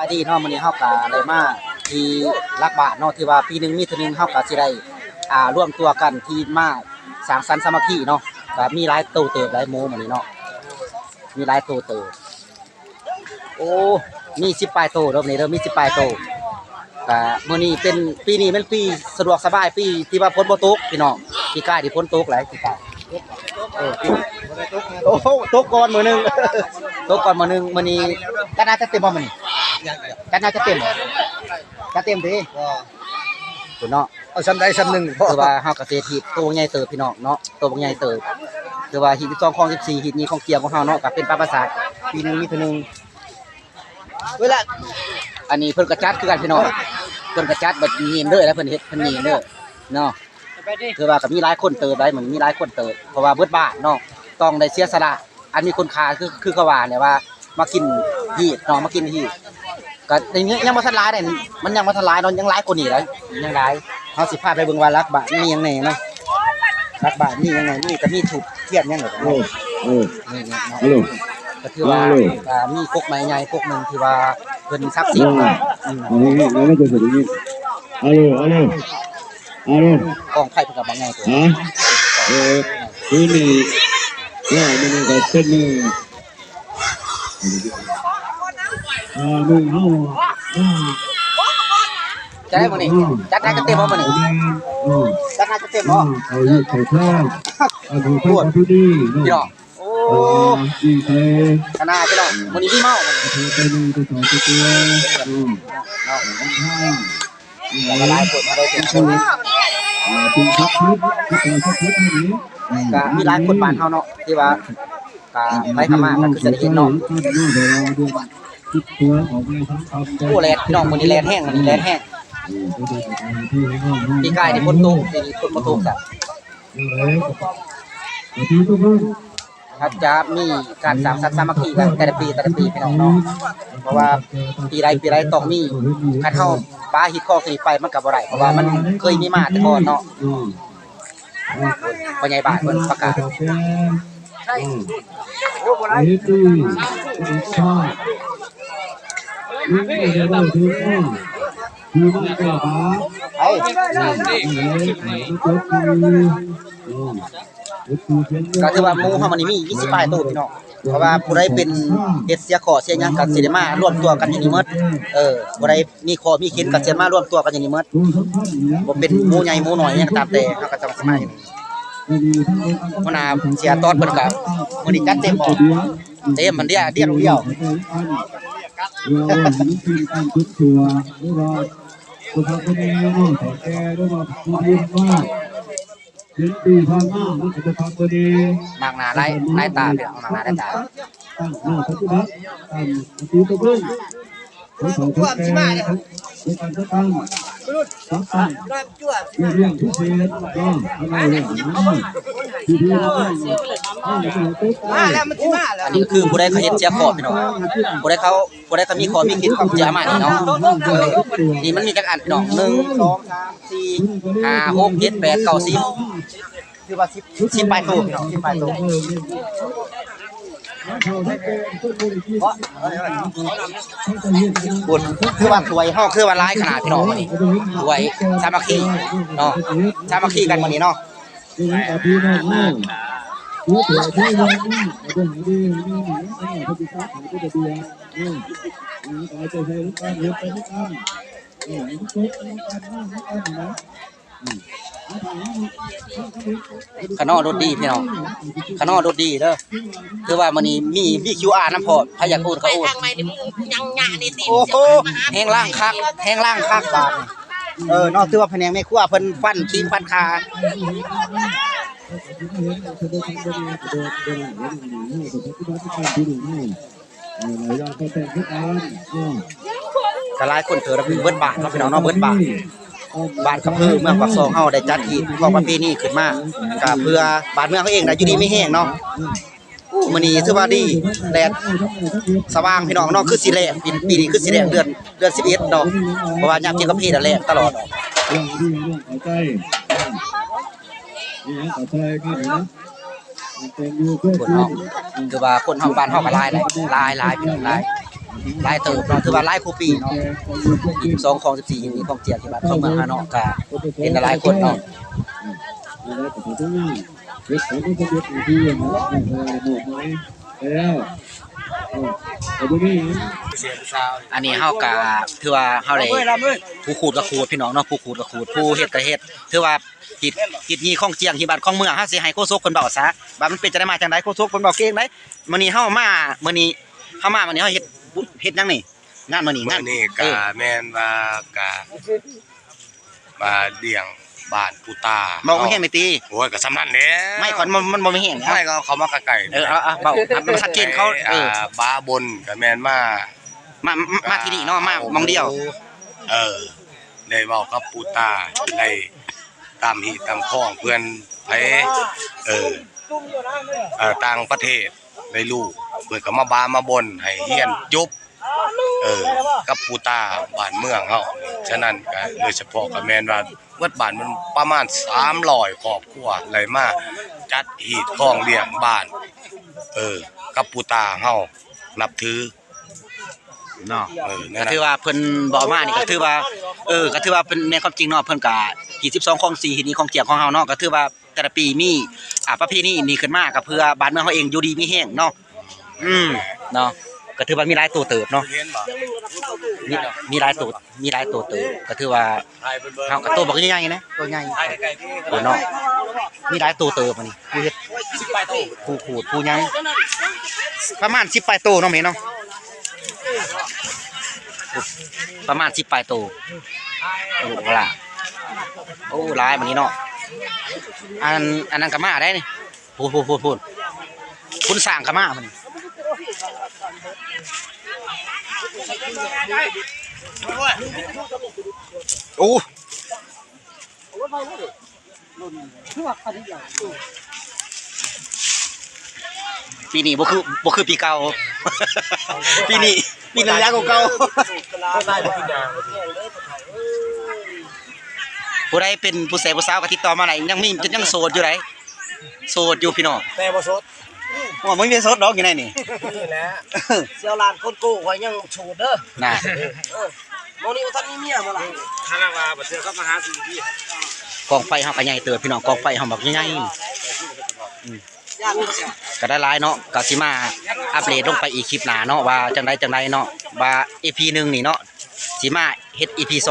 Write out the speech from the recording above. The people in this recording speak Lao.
ສະບາຍດີເນາະ ມື້ນີ້ເຮົາກະໄດ້ມາທີ່ຫຼັກບ້ານເນາະ ທີ່ວ່າປີໜຶ່ງມີເທື່ອໜຶ່ງ ເຮົາກະຊິໄດ້ ອ່າ ລວມຕົວກັນທີ່ມາສ້າງສັນສາມັກຄີເນາະ ກະມີຫຼາຍໂຕເຕີບ ຫຼາຍໝູ່ມື້ນີ້ເນາະ ມີຫຼາຍໂຕເຕີບ. ໂອ້ ມີສິບປາຍໂຕເດີ ມື້ນີ້ເດີ ມີສິບປາຍໂຕ. ກະມື້ນີ້ເປັນ ປີນີ້ແມ່ນປີສະດວກສະບາຍ ປີທີ່ວ່າຝົນບໍ່ຕົກພີ່ນ້ອງ. ປີກາຍນີ້ຝົນຕົກຫຼາຍ ປີກາຍ ເອີ ປີ ໂອ້ໂຫ ຕົກກ່ອນມື້ໜຶ່ງ ຕົກກ່ອນມື້ໜຶ່ງ. ມື້ນີ້ຈັດໜ້າຈັດເຕັມບໍ່ມື້ນີ້? ຈັດໜ້າຈັດເຕັມບໍ່? ຈັດເຕັມຕິ ພຸ້ນເນາະ. ເອົາສ່ຳໃດສ່ຳໜຶ່ງ ຖືວ່າເຮົາກະເສດຮີດໂຕບັກໃຫຍ່ເຕີບພີ່ນ້ອງເນາະ ໂຕບັກໃຫຍ່ເຕີບ. ຖືວ່າຮີດສິບສອງ ຄອງສິບສີ່ ຮີດນີ້ຂອງກຽມຂອງເຮົາເນາະ ກະເປັນປະຫວັດສາດ ປີໜຶ່ງມີເທື່ອໜຶ່ງ. ເວລາ ອັນນີ້ເພິ່ນກະຈັດຄືກັນພີ່ນ້ອງ ເພິ່ນກະຈັດແບບນີ້ເລີຍ ແລ້ວເພິ່ນເຮັດ ເພິ່ນນີ້ເລີຍເນາະ. ຖືວ່າກະມີຫຼາຍຄົນເຕີບໄດ໋ ມັນມີຫຼາຍຄົນເຕີບ ເພາະວ່າເບິດບ້ານເນາະ ຕ້ອງໄດ້ເສຍສະຫຼະ ອັນມີຄຸນຄ່າ ຄື ຄືເຂົາວ່າແຫຼະວ່າ ມາກິນຮີດເນາະ ມາກິນຮີດ. ກະຍັງ ຍັງບໍ່ທັນຫຼາຍເດ້ ມັນຍັງບໍ່ທັນຫຼາຍເນາະ ຍັງຫຼາຍກວ່ານີ້ໄດ໋ ຍັງຫຼາຍ. ເຮົາຊິພາໄປເບິ່ງວ່າຫຼັກບ້ານມີຫຍັງແດ່ເນາະ ຫຼັກບ້ານມີຫຍັງແດ່ ມີກະມີທູບທຽນຫຍັງແຫຼະເນາະ. ເອີ ເອີ ກະຖືວ່າ ກະມີກົກໄມ້ໃຫຍ່ກົກໜຶ່ງທີ່ວ່າເພິ່ນສັກສິດເນາະ. ອືມ ອາໂລ ອາໂລ ອາໂລ ກອງໄຟເພິ່ນກະບັກໃຫຍ່ໂຕ ຮະ ເອີ ຄືນີ້ ແລ້ວມື້ນີ້ກະເປັນມື້ ອ່າ ມື້ເຮົາ ອ່າ ຈັດໄດ້ມື້ນີ້ ຈັດໜ້າຈັດເຕັມບໍ່ມື້ນີ້? ຈັດໜ້າຈັດເຕັມບໍ່? ເອົາຢູ່ໃສ່ທາງ ອັນນີ້ເພິ່ນກະດີເນາະ ພີ່ນ້ອງ. ໂອ້ ອ່າ ດີໃສ່ ຄະນະພີ່ນ້ອງ ມື້ນີ້ມີເມົາ ເອົາໄປໜຶ່ງໄປສອງໄປຕົວ ເອີ ເນາະ. ຫຼາຍຄົນມາໄດ້ເປັນຄົນ ເປັນສັກສິດ ເປັນສັກສິດນີ້ ກະມີຫຼາຍຄົນບ້ານເຮົາເນາະ ທີ່ວ່າ ກະໄປກະມາກະຄືຊິໄດ້ເຫັນເນາະ. ໂອ້ ແດດພີ່ນ້ອງ ມື້ນີ້ແດດແຮງ ມື້ນີ້ແດດແຮງ. ປີກາຍນີ້ຝົນຕົກ ປີນີ້ຝົນບໍ່ຕົກຊ້ຳ. ອາດຈະມີການສ້າງສັນສາມັກຄີກັນແຕ່ລະປີ ແຕ່ລະປີພີ່ນ້ອງເນາະ ເພາະວ່າປີໃດປີໃດຕ້ອງມີ. ຄັນເຮົາປະຮີດຄອງໂຕນີ້ໄປມັນກະບໍ່ໄດ້ ເພາະວ່າມັນເຄີຍມີມາແຕ່ກ່ອນເນາະ. ພໍ່ໃຫຍ່ບ້ານເພິ່ນປະກາດ ກະຖືວ່າໝູ່ເຮົາມື້ນີ້ມີ ມີສິບປາຍໂຕພີ່ນ້ອງ ເພາະວ່າຜູ້ໃດເປັນເຮັດເສຍເຄາະເສຍຫຍັງກະຊິໄດ້ມາລວມຕົວກັນຢູ່ນີ້ໝົດ. ເອີ ຜູ້ໃດມີເຄາະມີເຂັນກະຊິມາລວມຕົວກັນຢູ່ນີ້ໝົດ ບໍ່ເປັນໝູ່ໃຫຍ່ໝູ່ນ້ອຍຫຍັງກະຕາມແຕ່ ເຮົາກະຕ້ອງຊິມາຢູ່ນີ້. ຫົວໜ້າເສຍຕອນເພິ່ນກະມື້ນີ້ຈັດເຕັມບໍ່? ເຕັມ ມັນດຽວ ດຽວດຽວ ມັກໜ້າຫຼາຍ ຫຼາຍຕາ ພີ່ນ້ອງ ມັກໜ້າຫຼາຍຕາ. ອັນນີ້ຄືຜູ້ໃດເຂົາເຮັດເສຍເຄາະພີ່ນ້ອງ ຜູ້ໃດເຂົາ ຜູ້ໃດເຂົາມີເຄາະມີເຂັນເຂົາກະຊິເອົາມານີ້ເນາະ. ນີ້ມັນມີຈັກອັນພີ່ນ້ອງ ໜຶ່ງ ສອງ ສາມ ສີ່ ຫ້າ ຫົກ ເຈັດ ແປດ ເກົ້າ ສິບ ຖືວ່າສິບ ສິບປາຍໂຕພີ່ນ້ອງ ສິບປາຍໂຕ. ບຸນ ຄືວ່າຖ້ວຍເຮົາຄືວ່າຫຼາຍຂະໜາດພີ່ນ້ອງ ມື້ນີ້ຖ້ວຍສາມັກຄີເນາະ ສາມັກຄີກັນມື້ນີ້ເນາະ. ຂະໜໍ່ລົດດີພີ່ນ້ອງ ຂະໜໍ່ລົດດີເດີ ຄືວ່າມື້ນີ້ມີ ມີຄິວອານຳພ້ອມ ໃຜຢາກໂອນກະໂອນ. ໂອ້ໂຫ ແຮງລ້າງຄັກ ແຮງລ້າງຄັກບາດນີ້. ເອີເນາະ ຖືວ່າພະແນກແມ່ຄົວເພິ່ນຟັນຄີງຟັນຂາ. ກະຫຼາຍຄົນເຕີບ ເບິດບ້ານເນາະພີ່ນ້ອງເນາະ ເບິດບ້ານ. ບ້ານຄຳເພີ ເມືອງປາກຊ່ອງເຮົາໄດ້ຈັດຮີດຄອງປະເພນີຂຶ້ນມາ ກະເພື່ອບ້ານເມືອງເຮົາເອງນະ ຢູ່ດີມີແຮງເນາະ. ມື້ນີ້ຖືວ່າດີ ແດດສະຫວ່າງພີ່ນ້ອງເນາະ ຄືຊິແລ້ງ ປີ ປີນີ້ຄືຊິແລ້ງເດືອນ ເດືອນສິບເອັດເນາະ ເພາະວ່າຍາມກິນກາເຟນະແລ້ງຕະຫຼອດ. ເພິ່ນເນາະ ຄືວ່າຄົນເຮົາ ບ້ານເຮົາກະຫຼາຍ ຫຼາຍ ຫຼາຍ ພີ່ນ້ອງ ຫຼາຍ. ຫຼາຍເຕີບເນາະ ຖືວ່າຫຼາຍກວ່າປີເນາະ ສິບສອງ ຄອງສິບສີ່ ນີ້ ຄອງຈຽງ ທີ່ບ້ານຄອງເມືອງເຮົາເນາະ ກະເຫັນຫຼາຍໆຄົນເນາະ. ອັນນີ້ເຮົາກະຖືວ່າເຮົາໄດ້ຜູ້ຂູດກໍຂູດ ພີ່ນ້ອງເນາະ ຜູ້ຂູດກໍຂູດ ຜູ້ເຮັດກໍເຮັດ ຖືວ່າຮີດ ຮີດຮີຄອງຈຽງ ຮີບາດຄອງເມືອງ ເຮົາຊິໃຫ້ໂຄສົກເພິ່ນເວົ້າຊະ ວ່າມັນເປັນຈັ່ງໃດມາຈັ່ງໃດ ໂຄສົກເພິ່ນເວົ້າເກັ່ງໃດ. ມື້ນີ້ເຮົາມາ ມື້ນີ້ເຮົາມາ ມື້ນີ້ເຮົາເຮັດ ເຮັດຫຍັງນີ້ ງານມື້ນີ້ ງານ ມື້ນີ້ກະ ເອີ ແມ່ນວ່າກະ ວ່າລ້ຽງບ້ານປູຕາ ເວົ້າແຮງແດ່ຕິ. ໂອ້ຍ ກະສ່ຳນັ້ນແຫຼະ ໄມ້ຂ້ອຍມັນ ມັນບໍ່ມີແຮງ ໄມ້ກໍເອົາເຂົ້າມາໃກ້ໆ ເອີ ເອົາ ເອົາ ເວົ້າໃຫ້ມັນຊັດເຈນ ເຂົາ ເອີ ເອີ ບາບົນກໍແມ່ນມາ ມາ ມາທີ່ນີ້ເນາະ ມາໝ່ອງດຽວ ເອີ ໄດ້ເວົ້າກັບປູຕາ ໄດ້ຕາມຮີດຕາມຄອງເພື່ອນໄປ ເອີ ເອີ ຕ່າງປະເທດ ໄດ້ຮູ້ ເພິ່ນກໍມາບາມາບົນໃຫ້ຮຽນຈົບ ເອີ ກັບປູຕາບ້ານເມືອງເຮົາ. ສະນັ້ນກໍໂດຍສະເພາະກໍແມ່ນວ່າເບິດບ້ານມັນປະມານສາມຮ້ອຍຄອບຄົວ ໄດ້ມາຈັດຮີດຄອງລ້ຽງບ້ານ ເອີ ກັບປູຕາເຮົານັບຖືເນາະ. ເອີ ກໍຖືວ່າເພິ່ນບໍ່ເອົາມານີ້ກໍຖືວ່າ ເອີ ກໍຖືວ່າເປັນແມ່ນຄວາມຈິງເນາະ ເພິ່ນກໍຮີດສິບສອງຄອງສີ່ ຮີດຮີຄອງຈຽງຂອງເຮົາເນາະ ກໍຖືວ່າ ແຕ່ລະປີມີ ອ່າ ປະເພນີນີ້ຂຶ້ນມາ ກໍເພື່ອບ້ານເມືອງເຮົາເອງຢູ່ດີມີແຮງເນາະ. ອືມ ເນາະ ກໍຖືວ່າມີຫຼາຍໂຕເຕີບເນາະ ມີ ມີຫຼາຍໂຕ ມີຫຼາຍໂຕເຕີບ ກໍຖືວ່າເຮົາກໍໂຕບັກໃຫຍ່ໆນະ ໂຕໃຫຍ່ພຸ້ນເນາະ ມີຫຼາຍໂຕເຕີບ. ອັນນີ້ຜູ້ເຮັດ ຜູ້ຂູດ ຜູ້ຫຍັງ ປະມານສິບປາຍໂຕເນາະແມ່ເນາະ ປະມານສິບປາຍໂຕ ລູກຫຼານ. ໂອ້ ຫຼາຍບັດນີ້ເນາະ ອັນ ອັນນັ້ນກໍມາໄດ໋ນີ້. ພຸ້ນ ພຸ້ນ ພຸ້ນ ພຸ້ນ ຄຸນຊ້າງກໍມາມື້ນີ້ ໂອ້ ປີນີ້ບໍ່ຄື ບໍ່ຄືປີເກົ່າ ປີນີ້ ປີນີ້ຫຼາຍກວ່າເກົ່າ. ຜູ້ໃດເປັນຜູ້ແສຜູ້ສາວກໍຕິດຕໍ່ມາໄດ້ ຍັງມີ ຍັງໂສດຢູ່ໃດ໋ ໂສດຢູ່ພີ່ນ້ອງ ແຕ່ບໍ່ສົດ ໂອ້ຍ ບໍ່ມີເມຍສົດດອກຢູ່ໃນນີ້ ນີ້ແຫຼະ ສ່ຽວຫຼານຄົນໂກຂ້ອຍຍັງໂສດເດີ ນະ ເອີ ໝໍນີ້ບໍ່ທັນມີເມຍບໍ່ລະ ຖ້າວ່າບໍ່ເຊື່ອກໍມາຫາຊື່ທີ່ ກອງໄຟເຮົາກໍໃຫຍ່ເຕີບພີ່ນ້ອງ ກອງໄຟເຮົາບັກໃຫຍ່ ອືມ ກໍໄດ້ຫຼາຍເນາະ ກໍຊິມາອັບເດດລົງໄປອີກຄລິບໜ້າເນາະ ວ່າຈັ່ງໃດຈັ່ງໃດເນາະ ວ່າອີພີໜຶ່ງນີ້ເນາະ ຊິມາເຮັດອີພີສອງ